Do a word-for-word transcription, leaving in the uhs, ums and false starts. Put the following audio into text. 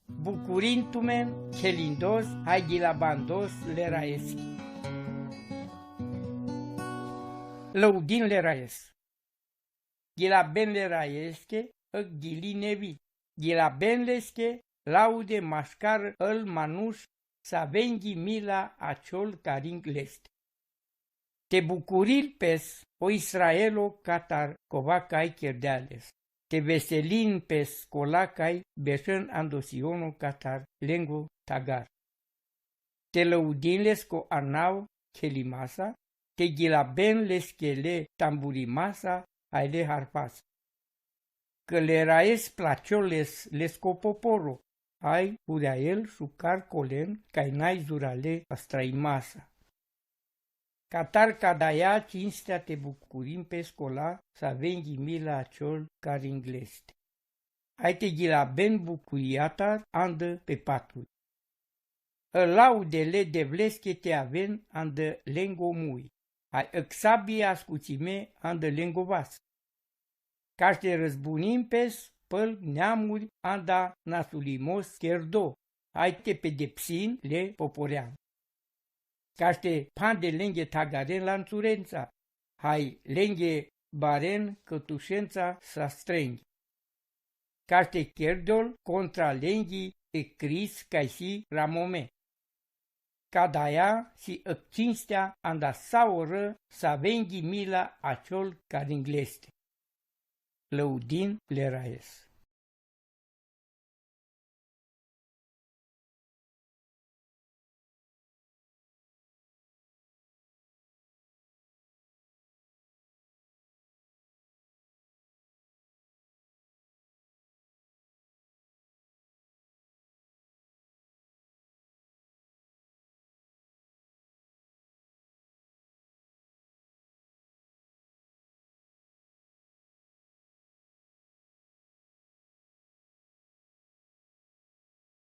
Bucurindu-me, chelindos, hai ghilabandos le raeschi. Lăudin le raeschi. Ghilaben le raeschi, ăc ghili nevi. Ghilaben leschi, laude mascar ăl manuš, s-avenghi mila a aciol cari ngleschi. Te bucuril pes, o Israelo, catar cova cai cherdeales. Te veselin pes, cola cai bešen ando Siono, catar lengo tagar. Te lăudin leschi o anao chelimasa, te ghilaben leschi le tamburimasa, hai le harfasa. Cã le raeschi plačoles leschi o poporo, hai urael šucar colen, cai nai zurale astraimasa. Catar cadaia cinstea te bucurin pes, cola s-avenghi mila a aciol cari ngleschi. Hai te ghilaben bucuriatar andã pe paturi. Ã laude le Devleschi te aven andã lengo mui. Hai ãc sabie ascutsime andã lengo vas. Caste răzbunim pes pãl neamuri anda nasulimos cherdo, hai te pedepsin le poporean. Caste pande lenghe tagaren lantsurența, hai lenghe baren cãtušența s-astrenghi. Caste cherdol contra lenghi e cris cai si ramome. Cadaia si ãc cinstea anda saorã s-avenghi mila a aciol cari ngleschi. Lăudin le raeschi.